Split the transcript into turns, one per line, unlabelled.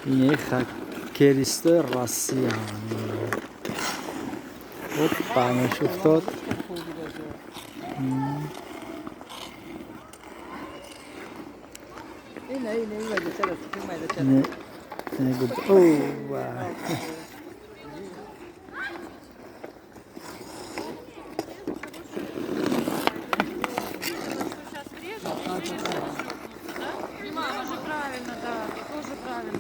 Ин хоккеистои Россия. Опа, неш уфтод. Не, гуд. О,
Сейчас врежут, да? Тоже правильно, да, тоже правильно.